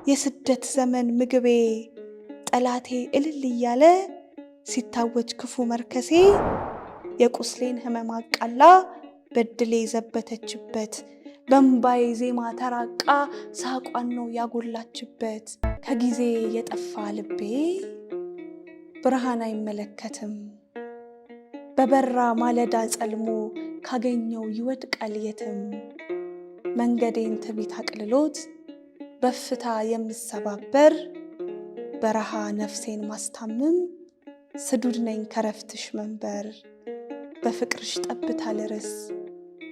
የስደት ዘመን ምግቤ ጠላቴ እልል እያለ ሲታወጅ ክፉ መርከሴ የቁስሌን ህመም አቃላ በድሌ ዘበተችበት በእምባዬ ዜማ ተራቃ ሳቋን ነው ያጎላችበት። ከጊዜ የጠፋ ልቤ ብርሃን አይመለከትም በበራ ማለዳ ጸልሞ ካገኘው ይወድቃል የትም። መንገዴን ትቢት አቅልሎት በፍታ የምሰባበር በረሃ ነፍሴን ማስታምም ስዱድ ነኝ ከረፍትሽ መንበር። በፍቅርሽ ጠብታ ልርስ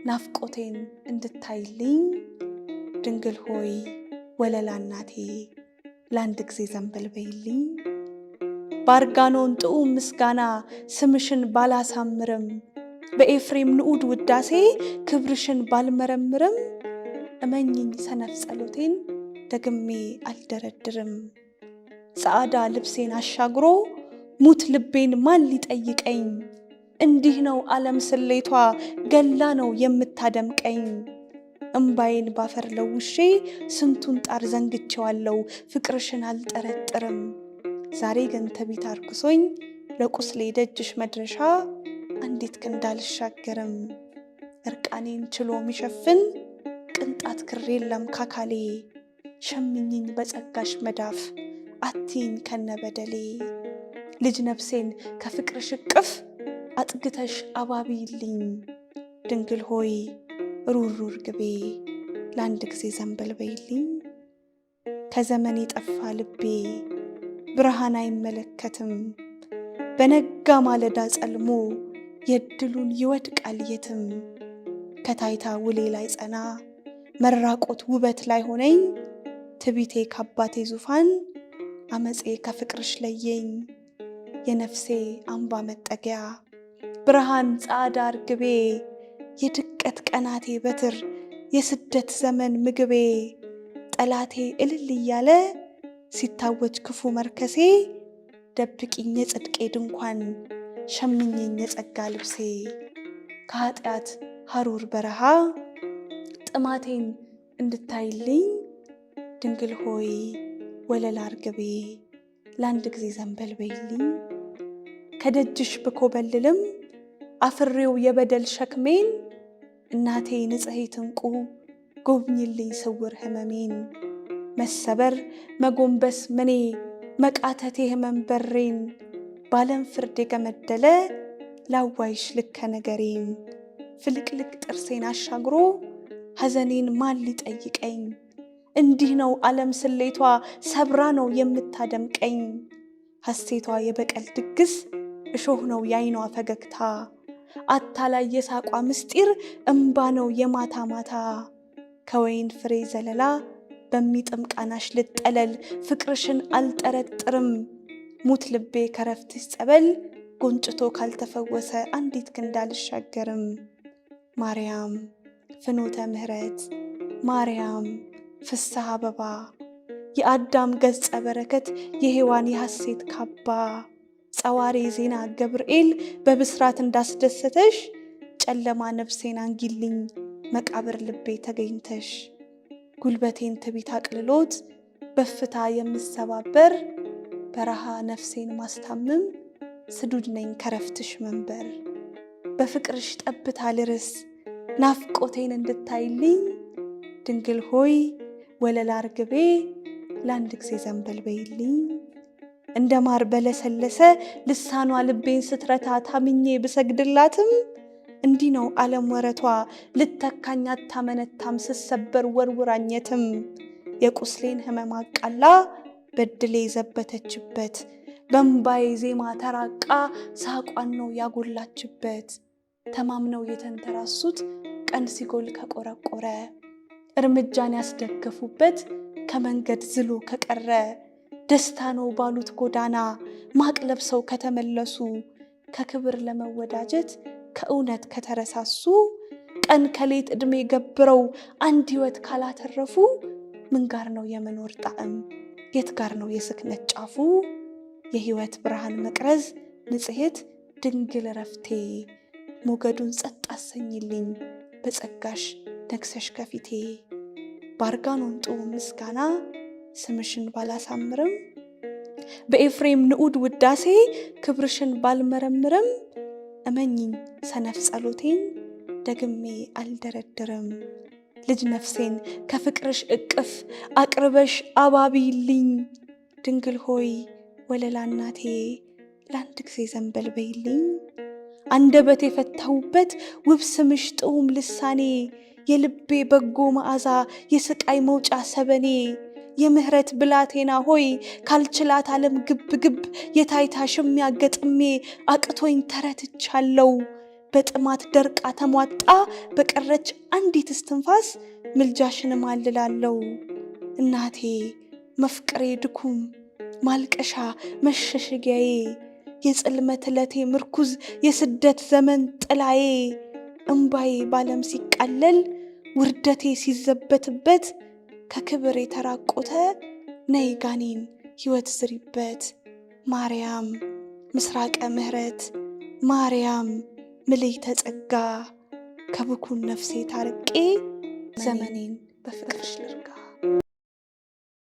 ናፍቆቴን እንድታይልኝ ድንግል ሆይ ወለላ እናቴ ለአንድ ጊዜ ዘንበል በይልኝ። ባርጋኖን ጥዑም ምስጋና ስምሽን ባላሳምርም በኤፍሬም ንዑድ ውዳሴ ክብርሽን ባልመረምርም እመኝኝ ሰነፍ ጸሎቴን ደግሜ አልደረድርም። ጸዓዳ ልብሴን አሻግሮ ሙት ልቤን ማን ሊጠይቀኝ? እንዲህ ነው ዓለም ስሌቷ ገላ ነው የምታደምቀኝ። እምባዬን ባፈር ለውሼ ስንቱን ጣር ዘንግቼዋለሁ ፍቅርሽን አልጠረጥርም። ዛሬ ግን ትዕቢት አርክሶኝ ለቁስሌ ደጅሽ መድረሻ አንዲት ክንድ አልሻገርም። እርቃኔን ችሎ የሚሸፍን ቅንጣት ክር የለም ካካሌ ሸምኝኝ በጸጋሽ መዳፍ አትይኝ ከነበደሌ። ልጅ ነፍሴን ከፍቅርሽ እቅፍ አጥግተሽ አባቢልኝ ድንግል ሆይ ሩሩ ርግቤ ለአንድ ጊዜ ዘንበል በይልኝ። ከዘመን የጠፋ ልቤ ብርሃን አይመለከትም በነጋ ማለዳ ጸልሞ የድሉን ይወድቃል የትም። ከታይታ ውሌ ላይ ጸና መራቆት ውበት ላይ ሆነኝ ትቢቴ ካባቴ ዙፋን አመፄ ከፍቅርሽ ለየኝ። የነፍሴ አምባ መጠጊያ ብርሃን ጻዳ ርግቤ የድቀት ቀናቴ በትር የስደት ዘመን ምግቤ ጠላቴ እልል እያለ ሲታወጅ ክፉ መርከሴ ደብቂኝ የጽድቄ ድንኳን ሸምኝኝ የጸጋ ልብሴ ከኃጢአት ሐሩር በረሃ ጥማቴን እንድታይልኝ ድንግል ሆይ ወለላ እርግቤ ለአንድ ጊዜ ዘንበል በይልኝ። ከደጅሽ ብኮበልልም አፍሬው የበደል ሸክሜን እናቴ ንጽሕት እንቁ ጎብኝልኝ ስውር ህመሜን። መሰበር መጎንበስ ምኔ መቃተቴ ህመም በሬን ባለም ፍርድ የገመደለ ላዋይሽ ልከ ነገሬን። ፍልቅልቅ ጥርሴን አሻግሮ ሐዘኔን ማን ሊጠይቀኝ? እንዲህ ነው ዓለም ስሌቷ ሰብራ ነው የምታደምቀኝ። ሐሴቷ የበቀል ድግስ እሾህ ነው የአይኗ ፈገግታ። አታላይ የሳቋ ምስጢር እምባ ነው የማታ ማታ። ከወይን ፍሬ ዘለላ በሚጥም ቃናሽ ልጠለል ፍቅርሽን አልጠረጥርም። ሙት ልቤ ከረፍትሽ ጸበል ጎንጭቶ ካልተፈወሰ አንዲት ክንድ አልሻገርም። ማርያም ፍኖተ ምሕረት ማርያም ፍስሐ አበባ የአዳም ገጸ በረከት የሔዋን የሐሴት ካባ ጸዋሬ ዜና ገብርኤል በብስራት እንዳስደሰተሽ ጨለማ ነፍሴን አንጊልኝ መቃብር ልቤ ተገኝተሽ። ጉልበቴን ትቢት አቅልሎት በፍታ የምሰባበር በረሃ ነፍሴን ማስታምም ስዱድ ነኝ ከረፍትሽ መንበር። በፍቅርሽ ጠብታ ልርስ ናፍቆቴን እንድታይልኝ ድንግል ሆይ ወለላ እርግቤ ለአንድ ጊዜ ዘንበል በይልኝ። እንደ ማር በለሰለሰ ልሳኗ ልቤን ስትረታ ታምኜ ብሰግድላትም እንዲህ ነው ዓለም ወረቷ ልተካኝ አታመነታም ስሰበር ወርውራኘትም። የቁስሌን ህመም አቃላ በድሌ ዘበተችበት በእምባዬ ዜማ ተራቃ ሳቋን ነው ያጎላችበት። ተማምነው የተንተራሱት ቀን ሲጎል ከቆረቆረ እርምጃን ያስደገፉበት ከመንገድ ዝሎ ከቀረ ደስታ ነው ባሉት ጎዳና ማቅ ለብሰው ከተመለሱ ከክብር ለመወዳጀት ከእውነት ከተረሳሱ ቀን ከሌት ዕድሜ ገብረው አንድ ሕይወት ካላተረፉ ምን ጋር ነው የመኖር ጣዕም? የት ጋር ነው የስክነት ጫፉ? የሕይወት ብርሃን መቅረዝ ንጽሕት ድንግል ረፍቴ ሞገዱን ጸጥ አሰኝልኝ በጸጋሽ ነግሰሽ ከፊቴ። ባርጋኖን ጥዑም ምስጋና ስምሽን ባላሳምርም፣ በኤፍሬም ንዑድ ውዳሴ ክብርሽን ባልመረምርም፣ እመኝኝ ሰነፍ ጸሎቴን ደግሜ አልደረድርም። ልጅ ነፍሴን ከፍቅርሽ እቅፍ አቅርበሽ አባቢልኝ፣ ድንግል ሆይ ወለላ እናቴ ለአንድ ጊዜ ዘንበል በይልኝ። አንደበት የፈታሁበት ውብ ስምሽ ጥዑም ልሳኔ፣ የልቤ በጎ መዓዛ የስቃይ መውጫ ሰበኔ፣ የምህረት ብላቴና ሆይ ካልችላት ዓለም ግብ ግብ የታይታ ሽሚያ ገጥሜ አቅቶኝ ተረትቻለው። በጥማት ደርቃ ተሟጣ በቀረች አንዲት እስትንፋስ ምልጃሽን ማልላለው። እናቴ መፍቅሬ ድኩም ማልቀሻ መሸሸጊያዬ፣ የጽልመት ዕለቴ ምርኩዝ የስደት ዘመን ጥላዬ፣ እምባዬ ባለም ሲቃለል ውርደቴ ሲዘበትበት፣ ከክብር የተራቆተ ነይ ጋኔን ሕይወት ዝሪበት። ማርያም ምስራቀ ምሕረት፣ ማርያም ምልዕተ ጸጋ፣ ከብኩን ነፍሴ ታርቄ ዘመኔን በፍቅርሽ ልርጋ።